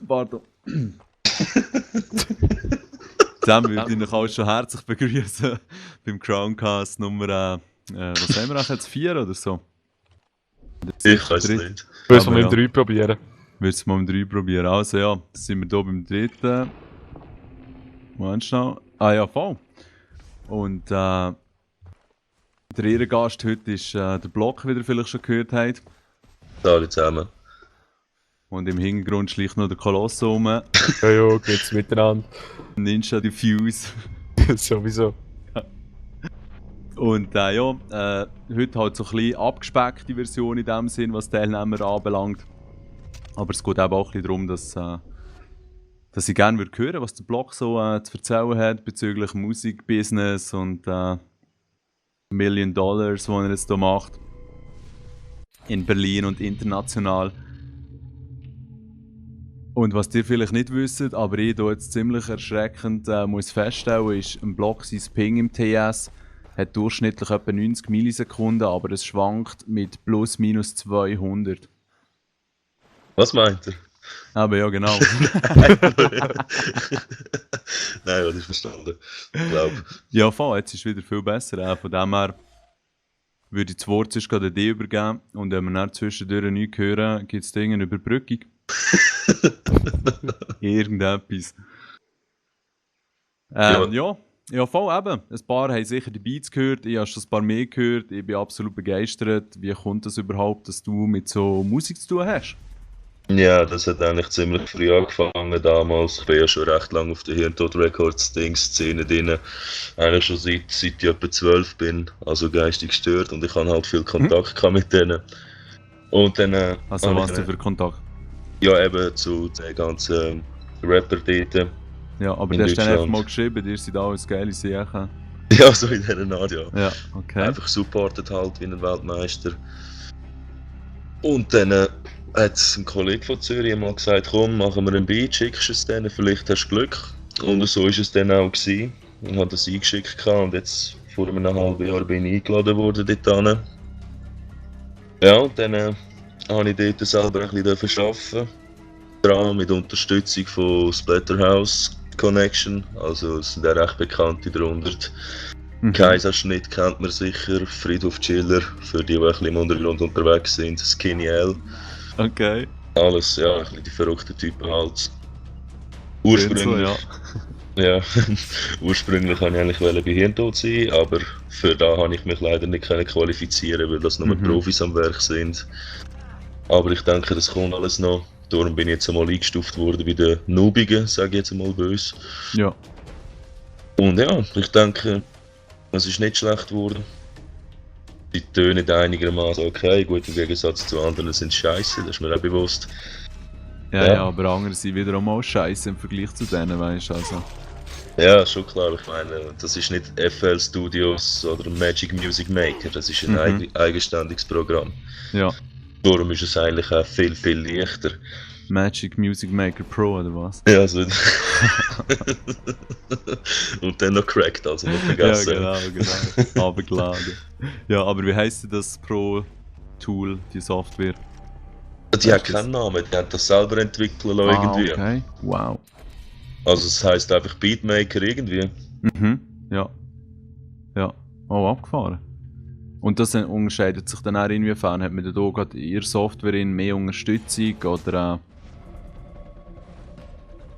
Pardon. Zusammen würde ich euch auch schon herzlich begrüßen beim Crowncast Nummer, was haben wir jetzt, 4 oder so? Ich weiß es nicht. Ich will es mal im 3 probieren. Würde es mal im 3 probieren. Also ja, jetzt sind wir hier beim 3. Moment schnell. Ah ja, voll. Und der Ehrengast heute ist der Block, wie ihr vielleicht schon gehört habt. Alle zusammen. Und im Hintergrund schleicht noch der Koloss rum. Ja, geht's miteinander. Ninja Diffuse. Sowieso. Und heute halt so ein bisschen abgespeckte Version in dem Sinn, was die Teilnehmer anbelangt. Aber es geht eben auch ein bisschen darum, dass ich gerne hören würde, was der Blog so zu erzählen hat bezüglich Musikbusiness und $1 Million, die er jetzt hier macht. In Berlin und international. Und was ihr vielleicht nicht wisst, aber ich hier jetzt ziemlich erschreckend muss feststellen, ist, ein Block sein Ping im TS hat durchschnittlich etwa 90 Millisekunden, aber es schwankt mit plus minus 200. Was meint er? Aber ja, genau. Nein, das ist verstanden. Ich glaube. Ja, voll, jetzt ist es wieder viel besser. Von dem her würde ich das Wort sonst gerade dir übergeben. Und wenn wir dann zwischendurch nichts hören, gibt es eine Überbrückung. Irgendetwas. Ja, voll eben. Ein paar haben sicher die Beats gehört, ich habe schon ein paar mehr gehört. Ich bin absolut begeistert. Wie kommt das überhaupt, dass du mit so Musik zu tun hast? Ja, das hat eigentlich ziemlich früh angefangen damals. Ich bin ja schon recht lange auf der Hirntod Records Szene drin. Eigentlich schon seit ich etwa 12 bin, also geistig gestört, und ich habe halt viel Kontakt gehabt mit denen. Und dann also was du für Kontakt? Ja, eben zu den ganzen Rapper dort. Ja, aber du hast dann einfach mal geschrieben, ihr seid alles geile Sachen. Ja, so in dieser Art, ja. Ja, okay. Einfach supportet halt wie ein Weltmeister. Und dann hat ein Kollege von Zürich mal gesagt, komm, machen wir ein Beat, schickst es denen, vielleicht hast du Glück. Und so war es dann auch gewesen. Ich habe das eingeschickt und jetzt vor einem halben Jahr bin ich eingeladen worden dort hin. Ja, und dann habe ich dort selber ein bisschen arbeiten. Vor allem mit Unterstützung von Splatterhouse Connection, also es sind ja recht bekannte darunter. Kaiserschnitt kennt man sicher, Friedhof Chiller, für die ein bisschen im Untergrund unterwegs sind, Skinny L. Okay. Alles, ja, ein bisschen die verrückten Typen halt. Ursprünglich, ja. Ursprünglich wollte ich eigentlich bei Hirntod sein, aber für da habe ich mich leider nicht qualifizieren, weil das nur Profis am Werk sind. Aber ich denke, das kommt alles noch. Darum bin ich jetzt einmal eingestuft worden bei den Noobigen, sage ich jetzt einmal böse. Ja. Und ja, ich denke, es ist nicht schlecht geworden. Die tönen einigermaßen okay, gut, im Gegensatz zu anderen sind scheiße, das ist mir auch bewusst. Ja, aber andere sind wieder mal scheiße im Vergleich zu denen, weißt du, also. Ja, schon klar, ich meine, das ist nicht FL Studios oder Magic Music Maker, das ist ein eigenständiges Programm. Ja. Darum ist es eigentlich auch viel, viel leichter. Magic Music Maker Pro oder was? Ja, also. Und dann noch cracked, also nicht vergessen. Ja, genau. Abgeladen. Ja, aber wie heisst das Pro-Tool, die Software? Die hat keinen Namen, die haben das selber entwickelt irgendwie. Okay, wow. Also es heisst einfach Beatmaker irgendwie. Ja. Ja. Oh, abgefahren. Und das unterscheidet sich dann auch inwiefern? Hat man da gerade in Ihrer Software mehr Unterstützung oder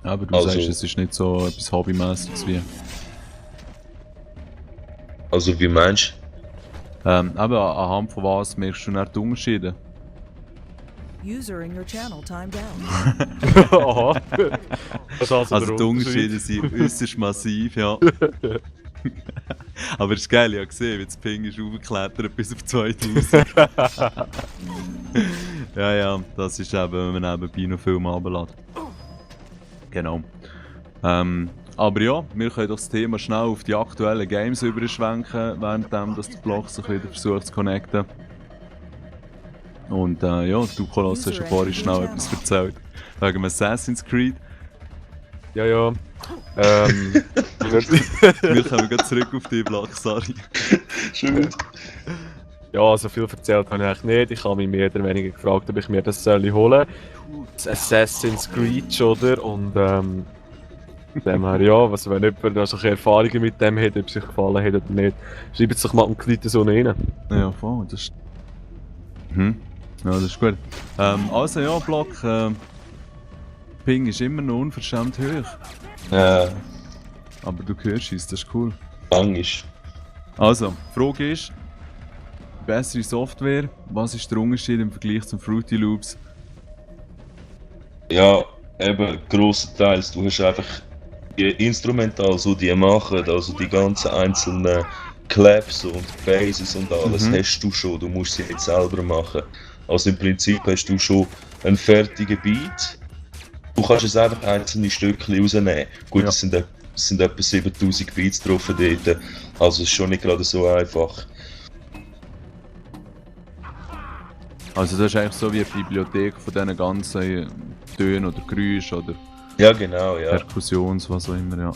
aber du sagst, es ist nicht so etwas Hobbymäßiges wie... Also wie meinst du? Aber anhand von was merkst du dann die Unterschiede? User in your channel timed out. Aha. Also die Unterschiede sind äußerst massiv, ja. Aber es ist geil, ich habe gesehen, wie das Ping ist aufgeklettert bis auf 2000. ja, das ist eben, wenn man nebenbei noch Filme runterlädt. Genau. Aber ja, wir können doch das Thema schnell auf die aktuellen Games überschwenken, währenddem dass der Blog sich wieder versucht zu connecten. Und ja, du Koloss hast ja vorhin schnell etwas erzählt. Wegen Assassin's Creed. Ja. Wir kommen gerade zurück auf die Blog, sorry. Schön. Ja, so viel erzählt habe ich eigentlich nicht. Ich habe mich mehr oder weniger gefragt, ob ich mir das holen soll. Das Assassin's Creed, oder? Und dem her, ja, was wenn jemand da solche Erfahrungen mit dem hat, ob es euch gefallen hat oder nicht, schreibt es doch mal in die Leute rein. Ja, voll, das ist... Ja, das ist gut. Also ja, Block, Ping ist immer noch unverschämt hoch. Aber du hörst es, das ist cool. Manchmal. Also, die Frage ist, bessere Software, was ist der Unterschied im Vergleich zum Fruity Loops? Ja, eben, grossenteils. Du hast einfach die Instrumental, so die machen, also die ganzen einzelnen Claps und Basses und alles hast du schon. Du musst sie nicht selber machen. Also im Prinzip hast du schon einen fertigen Beat. Du kannst es einfach einzelne Stückchen rausnehmen. Gut, Ja. es sind etwa 7000 Beats drauf dort. Also es ist schon nicht gerade so einfach. Also das ist eigentlich so wie eine Bibliothek von diesen ganzen Tönen oder Geräuschen oder Ja, genau, ja. Perkussions, was auch immer, ja.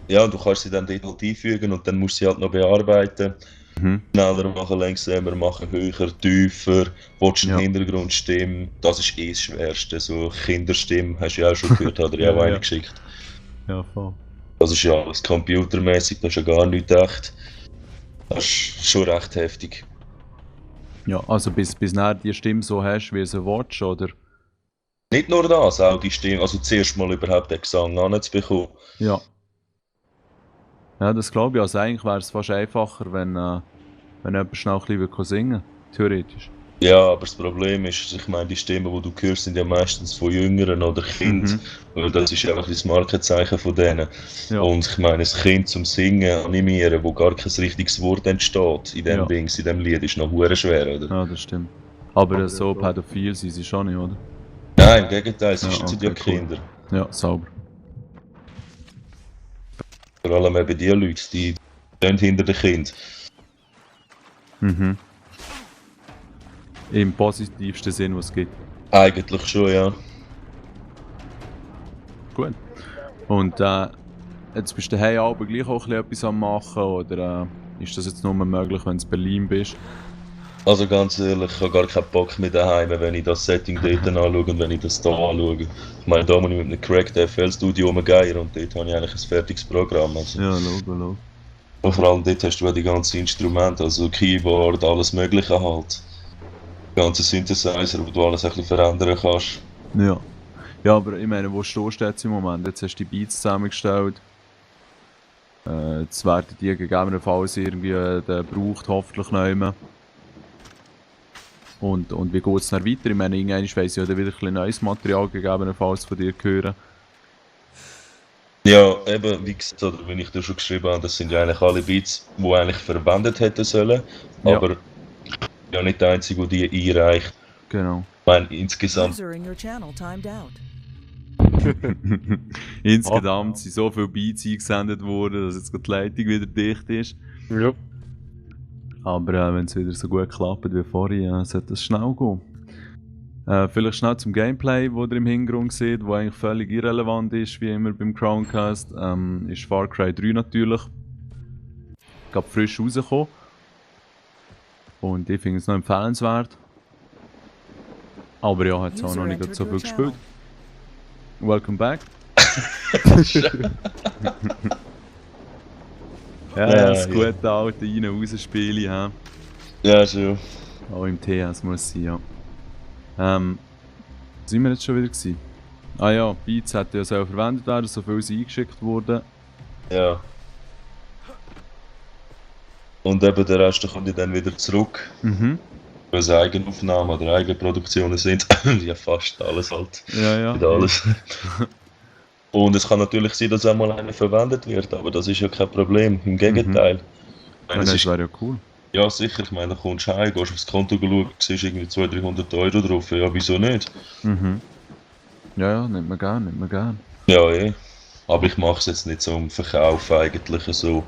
Ja, und du kannst sie dann dort halt einfügen und dann musst du sie halt noch bearbeiten. Schneller machen, langsamer machen, höher, tiefer, willst du Ja. eine Hintergrundstimme, das ist das Schwerste. So Kinderstimme hast du ja auch schon gehört, hat er ja auch eine geschickt. Ja, voll. Das ist ja alles computermäßig, das ist ja gar nicht echt. Das ist schon recht heftig. Ja, also bis nachher die Stimme so hast, wie sie willst, oder? Nicht nur das, auch die Stimme, also zuerst mal überhaupt den Gesang anzubekommen. Ja. Ja, das glaube ich. Also eigentlich wäre es fast einfacher, wenn jemand schnell ein bisschen singen würde, theoretisch. Ja, aber das Problem ist, ich meine, die Stimmen, die du hörst, sind ja meistens von Jüngeren oder Kindern. Weil das ist einfach das Markenzeichen von denen. Ja. Und ich meine, ein Kind zum Singen animieren, wo gar kein richtiges Wort entsteht in dem Ja. Dings, in dem Lied, ist noch hure schwer, oder? Ja, das stimmt. Aber so pädophil sind sie schon nicht, oder? Nein, im Gegenteil, sie Ja, schützen ja okay, cool. Kinder. Ja, sauber. Vor allem eben die Leute, die stehen hinter den Kindern. Im positivsten Sinn, was es gibt. Eigentlich schon, ja. Gut. Und jetzt bist du daheim aber gleich auch ein bisschen etwas am machen, oder ist das jetzt nur möglich, wenn du in Berlin bist? Also ganz ehrlich, ich habe gar keinen Bock mehr daheim, wenn ich das Setting dort anschaue und wenn ich das hier anschaue. Ich meine, da muss ich mit einem Cracked FL Studio rumgeiern und dort habe ich eigentlich ein fertiges Programm. Also. Ja, Logo. Und vor allem dort hast du ja die ganzen Instrumente, also Keyboard, alles Mögliche halt. Die ganzen Synthesizer, wo du alles ein bisschen verändern kannst. Ja. Ja, aber ich meine, wo stehst du jetzt im Moment? Jetzt hast du die Beats zusammengestellt. Jetzt werden die gegebenenfalls irgendwie gebraucht, hoffentlich noch immer. Und wie geht es dann weiter? Ich meine, irgendwann weiss ich ja dann wieder ein bisschen neues Material gegebenenfalls von dir hören. Ja, eben, wie gesagt, oder wie ich dir schon geschrieben habe, das sind ja eigentlich alle Beats, die eigentlich verwendet hätten sollen. Ja. Aber ja nicht der einzige, der die einreicht. Genau. Ich meine, insgesamt. User in your channel timed out. Insgesamt sind so viele Beats eingesendet worden, dass jetzt gerade die Leitung wieder dicht ist. Ja. Aber wenn es wieder so gut klappt wie vorhin, sollte es schnell gehen. Vielleicht schnell zum Gameplay, das ihr im Hintergrund seht, wo eigentlich völlig irrelevant ist, wie immer beim Crowncast, ist Far Cry 3 natürlich. Gerade frisch rausgekommen. Und ich finde es noch empfehlenswert. Aber ja, hat es auch noch nicht so viel gespielt. Welcome back. Ja, das gute alte Rein-Raus-Spiel, ja. Ja, schon. Auch im TS muss es sein, ja. Sind wir jetzt schon wieder gewesen? Ah ja, Beats hätten ja selber verwendet werden, so viel sie eingeschickt wurden. Ja. Und eben der Rest kommt ja dann wieder zurück. Weil es Eigenaufnahmen oder Eigenproduktionen sind. Ja, fast alles halt. Ja. Nicht alles. Und es kann natürlich sein, dass auch mal einer verwendet wird, aber das ist ja kein Problem. Im Gegenteil. Ich meine, Das es ist, wäre ja cool. ja, sicher. Ich meine, da kommst du heim, gehst aufs Konto schauen, siehst irgendwie 200-300 Euro drauf. Ja, wieso nicht? Ja, nimmt man gern. Ja, eh. Aber ich mache es jetzt nicht so um Verkauf eigentlich so.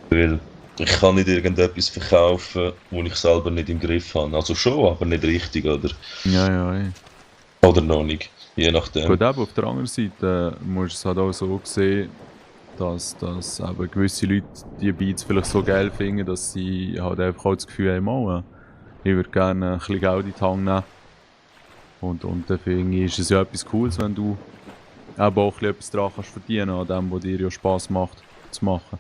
Weil ich kann nicht irgendetwas verkaufen, wo ich selber nicht im Griff habe. Also schon, aber nicht richtig, oder? Ja. Oder noch nicht. Je nachdem. Gut, eben auf der anderen Seite musst du es halt auch so sehen, dass eben gewisse Leute die Beats vielleicht so geil finden, dass sie halt einfach auch das Gefühl haben, oh, Ich würde gerne ein bisschen Geld in die Hand nehmen. Und dann finde ich, ist es ja etwas Cooles, wenn du eben auch etwas dran kannst verdienen an dem, was dir ja Spass macht, zu machen.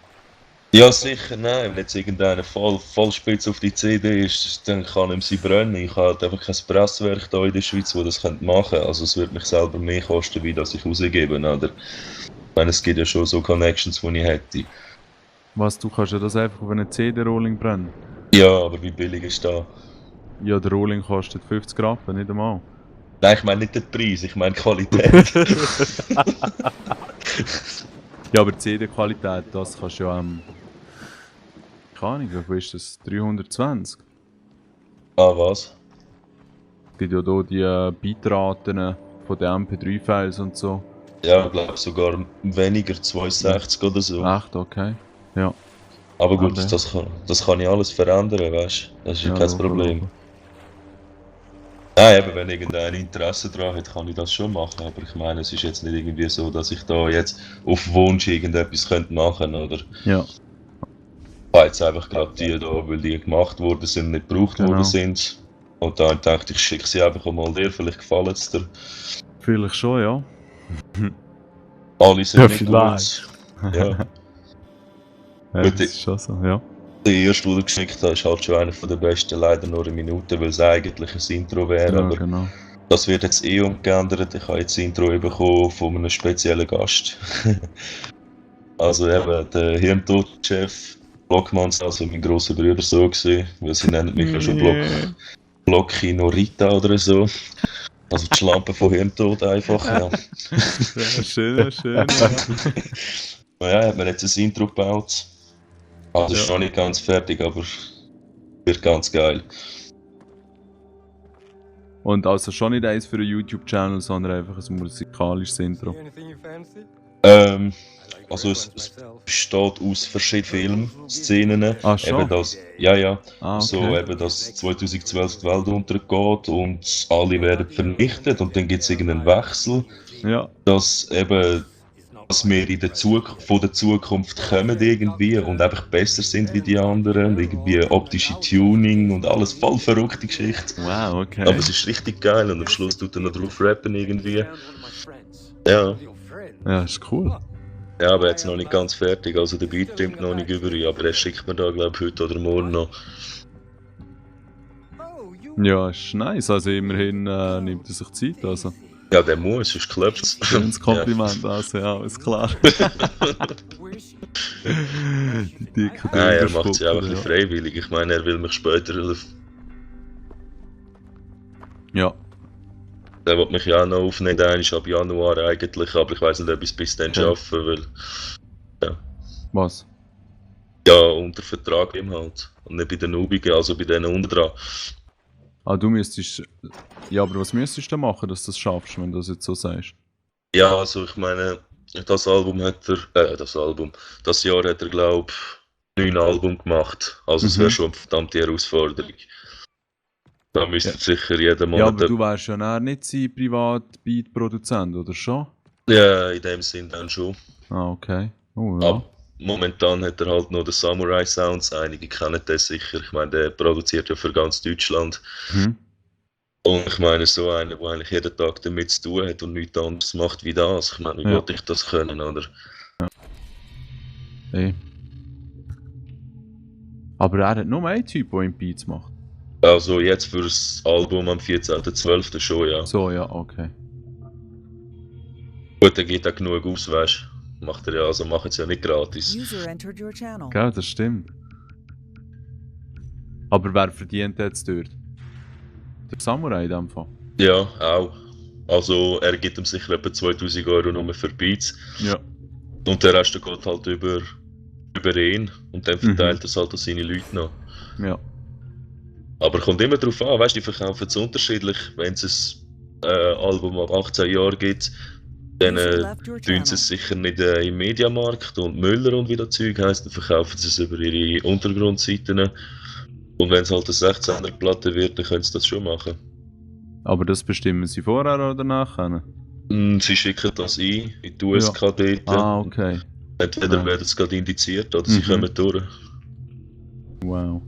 Ja, sicher, nein. Wenn jetzt irgendeiner voll spitz auf die CD ist, dann kann ihm sie brennen. Ich habe halt einfach kein Presswerk hier in der Schweiz, das das machen könnte. Also es würde mich selber mehr kosten, wie das ich rausgebe, oder? Ich meine, es gibt ja schon so Connections, die ich hätte. Was, du kannst ja das einfach auf einen CD-Rolling brennen? Ja, aber wie billig ist das? Ja, der Rolling kostet 50 Rappen, nicht einmal. Nein, ich meine nicht den Preis, ich meine die Qualität. Ja, aber die CD-Qualität, das kannst du ja keine Ahnung, wie ist das? 320? Ah, was? Es gibt ja hier die Bitraten von den MP3-Files und so. Ja, ich glaube sogar weniger, 260 oder so. Echt? Okay. Ja. Aber gut, Aber- das kann ich alles verändern, weißt du? Das ist ja kein logo, Problem. logo. Nein, eben, wenn irgendein Interesse daran hat, kann ich das schon machen. Aber ich meine, es ist jetzt nicht irgendwie so, dass ich da jetzt auf Wunsch irgendetwas könnte machen könnte, oder? Ja. Ich habe jetzt einfach gerade die da, weil die gemacht worden sind, nicht gebraucht Genau. worden sind. Und dann dachte ich, schicke sie einfach mal dir, vielleicht gefallen es dir. Vielleicht schon, ja. Alle sind Ja, nicht vielleicht. gut. Ja. Ja, Gut, das ist schon so, ja. Der erste, den du geschickt hast, ist halt schon einer der besten, leider nur eine Minute, weil es eigentlich ein Intro wäre. Ja, Aber genau. das wird jetzt eh umgeändert. Ich habe jetzt das Intro bekommen von einem speziellen Gast. Also eben der Hirntod-Chef Blockmanns, also mein grosser Bruder so gesehen, weil sie nennen mich ja schon Blocki Norita oder so. Also die Schlampe von Hirntod einfach, ja. Ja, schön, schön. Naja, hat mir jetzt ein Intro gebaut. Also ist Ja. noch nicht ganz fertig, aber wird ganz geil. Und also schon nicht eins für einen YouTube-Channel, sondern einfach ein musikalisches Intro. Also es besteht aus verschiedenen Filmszenen. Ah, schon? Eben das, ja. Ah, So okay. eben, dass 2012 die Welt untergeht und alle werden vernichtet und dann gibt es irgendeinen Wechsel, Ja, dass eben dass wir in der von der Zukunft kommen irgendwie und einfach besser sind wie die anderen, irgendwie optische Tuning und alles, voll verrückte Geschichte. wow, okay. Aber es ist richtig geil und am Schluss tut er noch drauf rappen irgendwie. Ja. Ja, ist cool. Ja, aber jetzt noch nicht ganz fertig, also der Beat stimmt noch nicht über, aber er schickt mir da glaube ich heute oder morgen noch. Ja, ist nice. Also immerhin nimmt er sich Zeit, also. Ja, der muss, sonst klappt es. Schönes Kompliment, also ja, ist klar. Die dicken Nein, er Bilder macht es ja auch ein spucken, bisschen freiwillig. Ich meine, er will mich später helfen. Ja, Der wird mich ja auch noch aufnehmen, der ist ab Januar eigentlich, aber ich weiß nicht, ob ich es bis dann Okay. schaffe, weil was? ja, unter Vertrag eben halt. Und nicht bei den Nubigen, also bei denen unten dran. Ah, du müsstest. Ja, aber was müsstest du machen, dass du das schaffst, wenn du das jetzt so sagst? Ja, also ich meine, das Jahr hat er glaube ich 9 Alben gemacht. Also es wäre Mhm. schon eine verdammte Herausforderung. Da müsste Ja. sicher jeden Ja, Monat... aber du wärst ja nachher nicht sein Privat-Beat-Produzent, oder schon? Ja, in dem Sinn dann schon. Ah, okay. Oh ja. Aber momentan hat er halt noch den Samurai Sounds, einige kennen das sicher. Ich meine, der produziert ja für ganz Deutschland. Mhm. Und ich meine, so einer, der eigentlich jeden Tag damit zu tun hat und nichts anderes macht wie das. Ich meine, wie Ja. wollte ich das können, oder? Ey. Aber er hat nur einen Typ, der ihm Beats macht. Also jetzt für das Album am 14.12. schon, ja. So, ja, okay. Gut, der geht auch genug aus, weißt du. Macht er ja, also machen es ja nicht gratis. User entered your channel. Gell, das stimmt. Aber wer verdient jetzt dort? Der Samurai in dem Fall. Ja, auch. Also er gibt ihm sicher etwa 2000 Euro nur für Beats. Ja. Und der Rest geht halt über ihn und dann verteilt er es halt an seine Leute noch. Ja. Aber kommt immer darauf an, weißt du, die verkaufen es unterschiedlich. Wenn es ein Album ab 18 Jahren gibt, dann User left your tun channel. sie es sicher nicht im Mediamarkt und Müller und wie das Zeug heisst, dann verkaufen sie es über ihre Untergrundseiten. Und wenn es halt eine 16er Platte wird, dann können sie das schon machen. Aber das bestimmen sie vorher oder nachher? Sie schicken das ein in die USK dort. Ah, okay. Entweder Ja. werden sie gerade indiziert oder sie Mhm. kommen durch. Wow.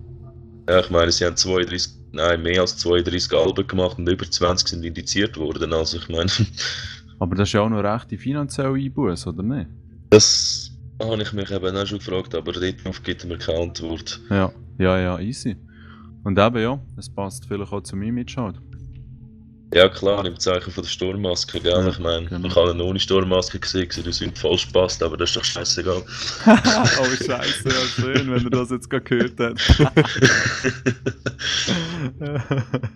Ja, ich meine, sie haben 32 nein, mehr als 32 Alben gemacht und über 20 sind indiziert worden. Also ich meine, Aber das ist ja auch noch rechte finanzielle Einbuße, oder nicht? das habe ich mich eben auch schon gefragt, aber darauf gibt mir keine Antwort. Ja, ja, easy. Und eben ja, es passt vielleicht auch zu meinem Image halt. Ja klar, im Zeichen von der Sturmmaske, gell? Ja, Ich meine, genau. ich habe ihn ohne Sturmmaske gesehen, der sind falsch passt, aber das ist doch scheißegal. Oh Scheiße, ja schön, wenn er das jetzt gerade gehört hat.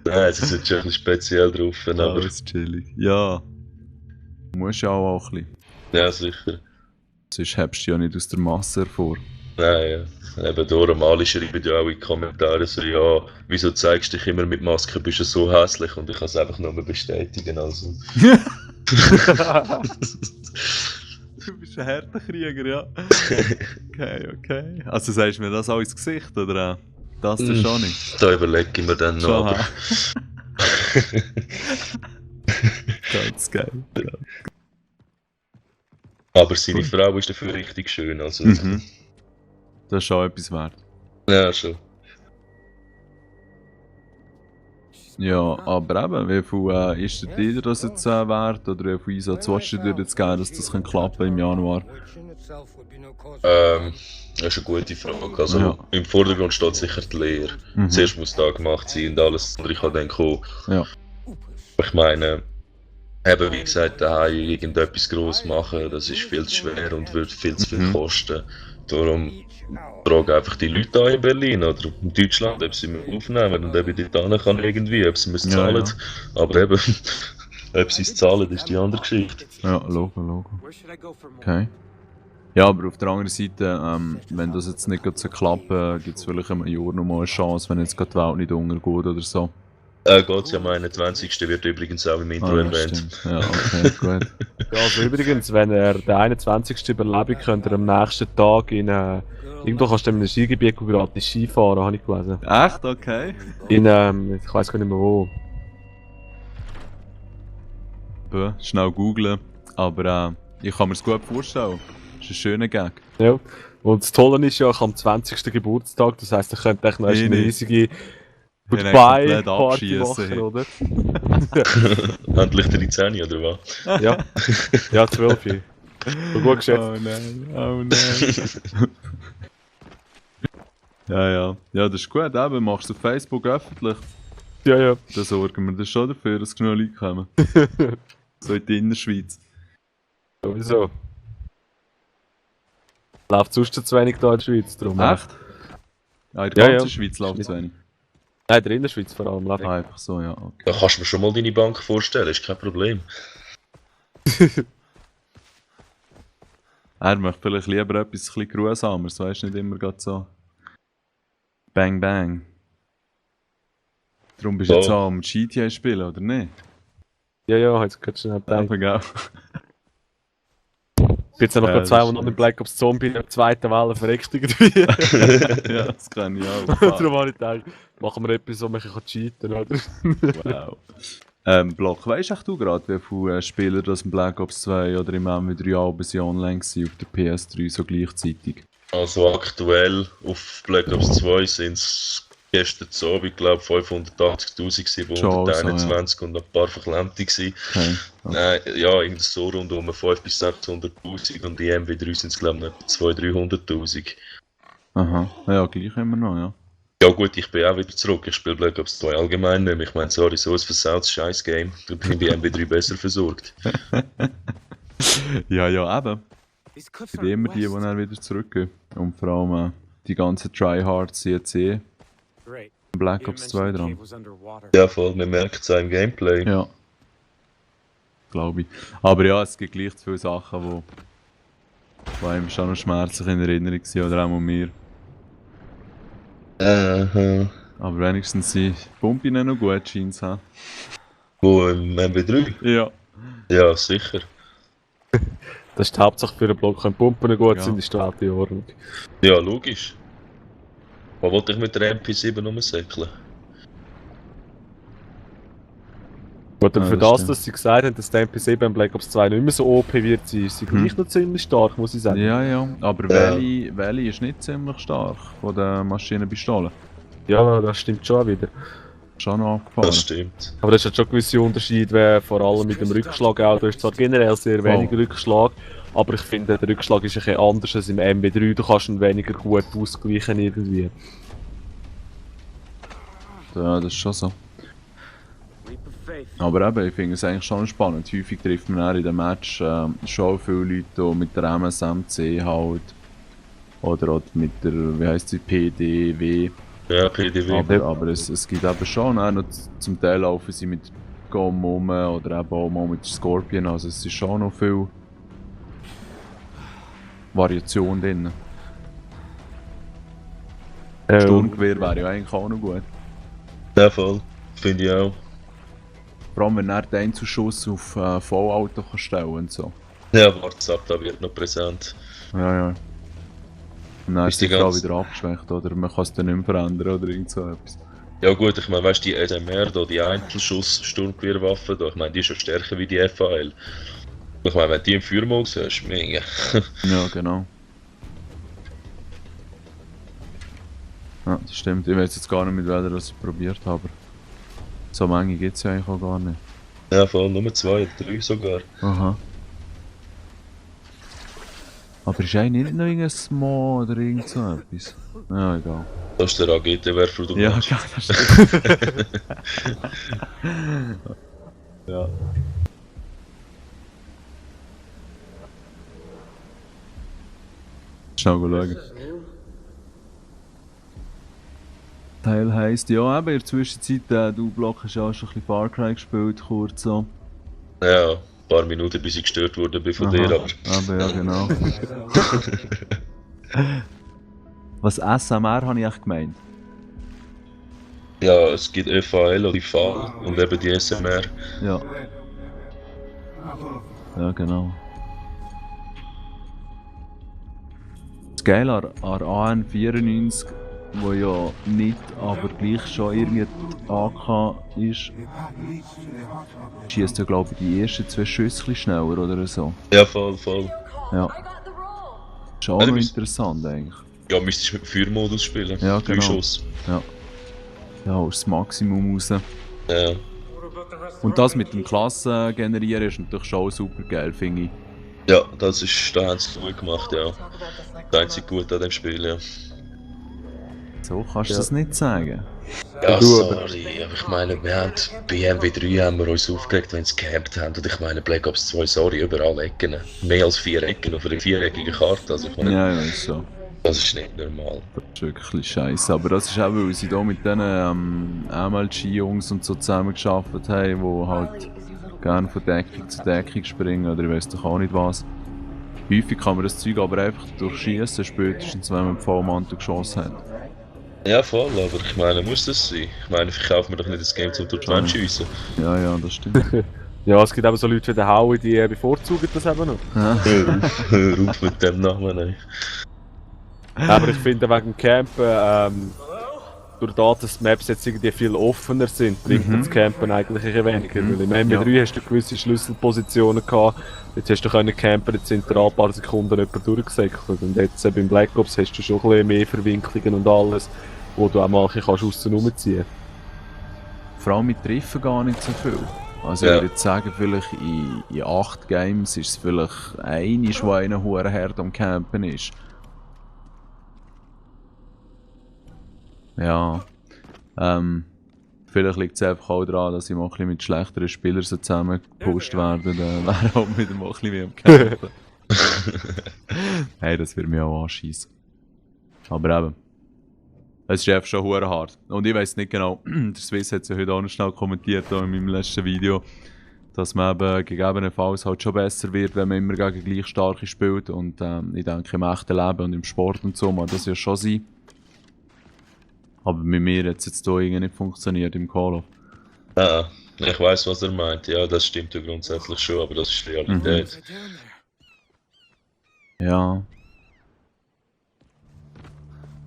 Nein, sie sind schon ein bisschen speziell drauf, aber Alles chillig. Ja. Muss ja auch ein bisschen. ja sicher. Sonst hebst du ja nicht aus der Masse hervor. Nein, ja. Eben darum, alle schreiben ja auch in die Kommentare so, ja, wieso zeigst du dich immer mit Maske, bist du so hässlich und ich kann es einfach nur bestätigen, also. Du bist ein harter Krieger, ja. Okay. Also sagst du mir das auch ins Gesicht, oder das du schon nicht? Da überlege ich mir dann Schon, noch. ha? Ganz geil. Ja. Aber seine Frau ist dafür richtig schön, also. Mhm. Das ist schon etwas wert. Ja, schon. Ja, aber eben, wie viel ist der dir das jetzt wert? Oder wie viel Einsatz willst du dir jetzt geben, dass das klappen im Januar? Das ist eine gute Frage. Also Ja. im Vordergrund steht sicher die Lehre. Mhm. Zuerst muss da gemacht sein und alles andere kann dann kommen. Ja. Ich meine, eben wie gesagt, daheim irgendetwas gross machen, das ist viel zu schwer und wird viel zu viel Mhm. kosten. Darum frage einfach die Leute an in Berlin oder in Deutschland, ob sie mich aufnehmen und ob ich dort hin kann irgendwie, ob sie mir Ja, zahlen. ja. Aber eben, ob sie es zahlen, ist die andere Geschichte. Ja, Logo. Okay. Ja, aber auf der anderen Seite, wenn das jetzt nicht gerade so klappt, gibt es vielleicht im Jahr noch mal eine Chance, wenn jetzt gerade die Welt nicht untergeht oder so. Geht ja am 21. wird übrigens auch im Intro Ja, erwähnt. stimmt. Ja, okay, gut. Ja, also übrigens, wenn er den 21. überlebt, könnt ihr am nächsten Tag in irgendwo kannst du in einem Skigebiet gratis Skifahren, habe ich gelesen. Echt? Okay. In ich weiß gar nicht mehr wo. Schnell googlen. Aber ich kann mir es gut vorstellen. Das ist ein schöner Gag. Ja. Und das Tolle ist ja, ich habe am 20. Geburtstag, das heisst, ihr könnt echt noch eine Nee. riesige komplett Goodbye-Party abschiessen, machen, hey. oder? Endlich 13, oder was? Ja. Ja, 12. So gut geschätzt. Oh nein. Ja. Ja, das ist gut. Eben, machst du auf Facebook öffentlich. Ja. Dann sorgen wir das schon dafür, dass genug Leute kommen. So in die Innerschweiz. Sowieso. Läuft sonst zu wenig da in der Schweiz, darum. Echt? Ja, in der Ja, ganzen ja. Schweiz läuft es wenig. Nein, in der Innerschweiz vor allem. Läuft. Einfach so, ja. Okay. Da kannst du mir schon mal deine Bank vorstellen, ist kein Problem. Er möchte vielleicht lieber etwas ein bisschen Grusameres, weißt du, nicht immer gerade so. Bang bang. Darum bist du jetzt So. auch am GTA spielen, oder nicht? Ja, jetzt kannst du schnell denken. Eben, gell? Gibt's ja noch Ja, gerade das zwei, die stimmt. noch mit Black Ops Zombie in der zweiten Welle verreckt irgendwie. Ja, das kann ich auch. Darum habe ich gedacht, machen wir etwas, wo man cheaten kann, oder? Wow. Block, weißt du gerade, wie viele Spieler das im Black Ops 2 oder im MW3 Alben sind online waren auf der PS3 so gleichzeitig? Also aktuell auf Black Ops 2 sind es gestern so, ich glaube 580'000 gewesen, wo Schon so, 121 und ein paar Verklemmte gewesen. Okay. Nein, ja, irgendwie so rund um 500'000 bis 600'000 und die MW3 sind es glaube ich noch 200'000-300'000. Aha, ja, gleich immer noch, ja. Ja gut, ich bin auch wieder zurück, ich spiele Black Ops 2 allgemein nicht mehr. Ich meine, sorry, so ein versautes Scheiß-Game, da bin ich bei MW3 besser versorgt. Ja, eben. Es sind immer die dann wieder zurückgehen. Und vor allem die ganzen Tryhards CC Black Ops 2 dran. Ja voll, man merkt es auch im Gameplay. Ja. Glaube ich. Aber ja, es gibt gleich zu viele Sachen, die einem schon noch schmerzlich in Erinnerung sind, oder auch mir. Aha. Aber wenigstens sind die Pumpen noch gut, scheint es. Wo im MW3? Ja. Ja, sicher. Das ist die Hauptsache für den Block. Wenn die Pumpen gut Ja. sind, ist die Welt in Ordnung. Ja, logisch. Was wollte ich mit der MP7 rumsäckeln? Gut, und Ja, für das das, stimmt. dass sie gesagt haben, dass der NPC beim Black Ops 2 nicht mehr so OP wird sein, ist sie gleich noch ziemlich stark, muss ich sagen. Ja. Aber welche ist nicht ziemlich stark von den Maschinenpistolen? Ja, das stimmt schon auch wieder. schon noch abgefahren. Das stimmt. Aber das ist schon gewisse Unterschiede, vor allem mit dem Rückschlag auch. Du hast zwar generell sehr wenig Rückschlag, aber ich finde, der Rückschlag ist ein bisschen anders als im MB3. Du kannst ihn weniger gut ausgleichen irgendwie. Ja, das ist schon so. Aber eben, ich finde es eigentlich schon spannend. Häufig trifft man dann in dem Match schon viele Leute die mit der MSMC halt. Oder mit der, wie heisst sie, PDW. Ja, PDW. Aber es gibt eben schon auch noch zum Teil laufen sie mit GOM rum oder eben auch mal mit Scorpion. Also es ist schon noch viel Variation drin. Sturmgewehr wäre ja eigentlich auch noch gut. Ja, voll. Finde ich auch. Vor allem wenn er den Einzelschuss auf Vollauto kann stellen und so. Ja, WhatsApp, da wird noch präsent. Ja. Und dann Ist ist die die auch ganze- wieder abgeschwächt, oder man kann es dann nicht mehr verändern oder irgend so etwas. Ja gut, ich meine, weißt du, die SMR, da, die Einzelschuss-Sturmgewehrwaffe, da, ich meine, die ist schon stärker wie die FAL. Ich meine, wenn die im Feuermodus hast, mega. Ja, genau. Ja, das stimmt. Ich weiß jetzt gar nicht, mit welcher das ich probiert habe. Aber so Menge gibt es ja eigentlich auch gar nicht. Ja, voll, Nummer 2 oder 3 sogar. Aha. Aber ist eigentlich nicht noch irgendein Smo oder irgend so etwas? Ja, egal. Das ist der AGT-Werfer, du Ja, meinst. klar, das stimmt. Ja. Schnell schauen. Teil heisst, ja, eben in der Zwischenzeit, du Block hast ja auch schon ein bisschen Far Cry gespielt, kurz so. Ja, ein paar Minuten bis ich gestört wurde bin von dir, aber... Aber ja, genau. Was SMR habe ich echt gemeint? Ja, es gibt FAL oder FAL und eben die SMR. Ja. Ja, genau. Das Geile an AN94, wo ja nicht, aber gleich schon irgendwie AK ist, schießt ja glaube ich die ersten 2 Schüsse schneller oder so. Ja, voll, voll. Ja. Ist auch Ja, du noch bist- interessant eigentlich. Ja, müsstest du mit dem Feuermodus spielen. Ja, 3 genau. Schuss. Ja, aus das Maximum raus. Ja. Und das mit dem Klassen generieren ist natürlich schon super geil, finde ich. Ja, das ist, da haben sie gut gemacht, ja. Das einzige Gute an dem Spiel, ja. So kannst du das nicht sagen. Ja, Du, sorry, aber ich meine, wir haben bei MW3 haben wir uns aufgeregt, wenn sie gecampt haben. Und ich meine, Black Ops 2, sorry, überall Ecken. Mehr als 4 Ecken auf einer 4-eckigen Karte. Also ich meine, Ja, ist so. das ist nicht normal. Das ist wirklich scheiße. Aber das ist auch, weil sie da mit diesen MLG-Jungs und so zusammen gearbeitet haben, die halt gerne von Deckung zu Deckung springen oder ich weiß doch auch nicht was. Häufig kann man das Zeug aber einfach durchschießen, spätestens wenn man den Vollmantel geschossen hat. Ja, voll, aber ich meine, muss das sein? Ich meine, verkaufen wir doch nicht das Game zum durch die Wand schiessen. Ja, das stimmt. Ja, es gibt eben so Leute wie der Howie, die bevorzugen das eben noch. Ja. Hör auf mit dem Namen, ey. Aber ich finde wegen dem Campen, durch das, dass die Maps jetzt irgendwie viel offener sind, bringt das Campen eigentlich eher weniger. Weil im MB3 hast du gewisse Schlüsselpositionen gehabt, jetzt hast du können campen, jetzt sind da ein paar Sekunden jemand durchgesäckelt. Und jetzt beim Black Ops hast du schon ein bisschen mehr Verwinklungen und alles, wo du auch mal ein bisschen aussen rumziehen kannst. Vor allem mit Treffen gar nicht so viel. Also Ja. ich würde jetzt sagen, vielleicht in 8 Games ist es vielleicht eine, wo einer hure hart am Campen ist. Ja. Vielleicht liegt es einfach auch daran, dass ich mal ein bisschen mit schlechteren Spielern so zusammengepusht werde. Dann wäre auch wieder mal ein bisschen mehr am Campen. Hey, das wird mich auch anschießen. Aber eben. Es ist einfach schon hure hart. Und ich weiss nicht genau, der Swiss hat es ja heute auch noch schnell kommentiert in meinem letzten Video, dass man eben gegebenenfalls halt schon besser wird, wenn man immer gegen gleich starke spielt. Und ich denke, im echten Leben und im Sport und so mag das ja schon sein. Aber bei mir hat es jetzt hier irgendwie nicht funktioniert im Call of. Ah, ich weiß, was er meint. Ja, das stimmt ja grundsätzlich schon, aber das ist die Realität. Ja.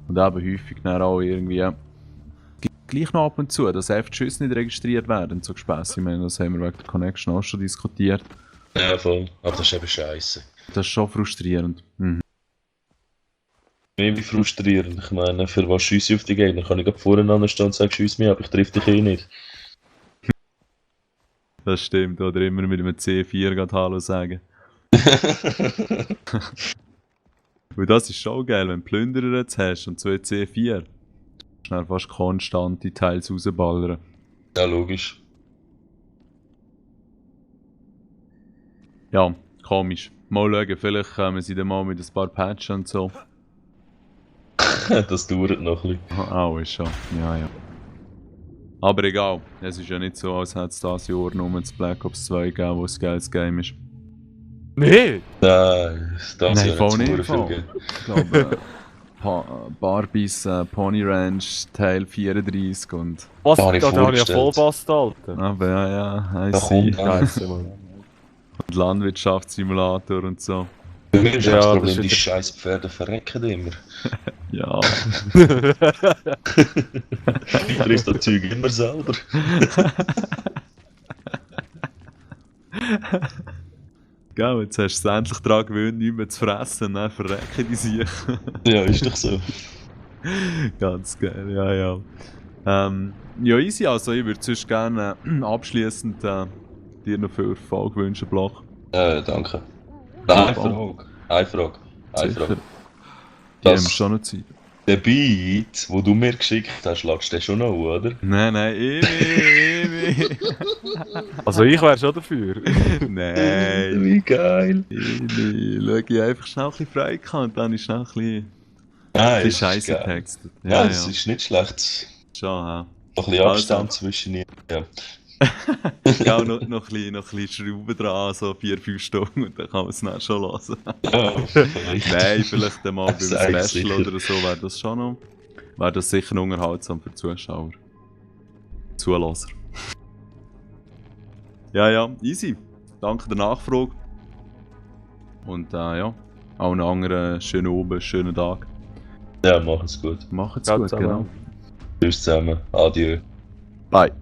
Und eben häufig dann auch irgendwie. Es gibt gleich noch ab und zu, dass einfach die Schüsse nicht registriert werden, so Gespässe. Ich meine, das haben wir wegen der Connection auch schon diskutiert. Ja, voll. Aber das ist eben scheiße. Das ist schon frustrierend. Mhm. Mehr wie frustrierend. Ich meine, für was schiesse ich auf die Gegner? Kann ich gerade voreinander stehen und sagen, schiess mich ab, ich treffe dich eh nicht. Das stimmt, oder immer mit einem C4 gerade Hallo sagen. Und das ist schon geil, wenn du Plünderer jetzt hast und 2 C4. Schnell fast konstant die Teils rausballern. Ja, logisch. Ja, komisch. Mal schauen, vielleicht kommen sie dann mal mit ein paar Patches und so. Das dauert noch ein bisschen. Auch ist schon, ja, ja. Aber egal, es ist ja nicht so, als hätte es dieses Jahr nur das Black Ops 2 gegeben, wo es ein geiles Game ist. Nee! Nein, das Nein, ja voll nicht nicht, zu viel voll. geben. Ich glaube, Barbies Pony Ranch Teil 34 und... Was? Da habe ich Da habe ich ja vorgestellt. Vollbast, Alter. Aber ja, Da I see. kommt dann. Scheiße, Mann. Und Landwirtschaftssimulator und so. Bei mir ist Ja, das das Problem, ist die wieder- scheiß Pferde verrecken immer. Ja, Ich triff das Zeug immer selber. gell, jetzt hast du es endlich daran gewöhnt, nichts mehr zu fressen, dann verrecken die sich. Ja, ist doch so. Ganz geil, ja, ja. Ja, easy, also ich würde sonst gerne abschliessend dir noch viel Erfolg wünschen, Bloch. Danke. Eine Frage. Eine Sicher. Frage. Die haben Das- schon noch Zeit. Der Beat, den du mir geschickt hast, lagst du den schon noch, oder? Nein, ewig. Also ich wäre schon dafür. Nein, Wie geil. ewig. Schau, ich einfach schnell ein bisschen frei gehabt und dann ist schnell ein bisschen Nein, Scheiße geil. getextet. Ja, Ja, das ja. ist nicht schlecht. Schon, ja. Noch ein bisschen Also. Abstand zwischen ihnen. Ja. Ja, noch ein bisschen Schrauben dran, so 4-5 Stunden und dann kann man es dann schon hören. Ja, vielleicht. Nein, vielleicht dann mal beim Das ist eigentlich Special sicher. oder so wäre das schon noch. Wäre das sicher unterhaltsam für die Zuschauer. Zulasser. Ja, ja, easy. Danke der Nachfrage. Und ja, allen anderen schönen Abend, schönen Tag. Ja, mach es gut. Macht's Ciao gut, zusammen. genau. Tschüss zusammen. Adieu. Bye.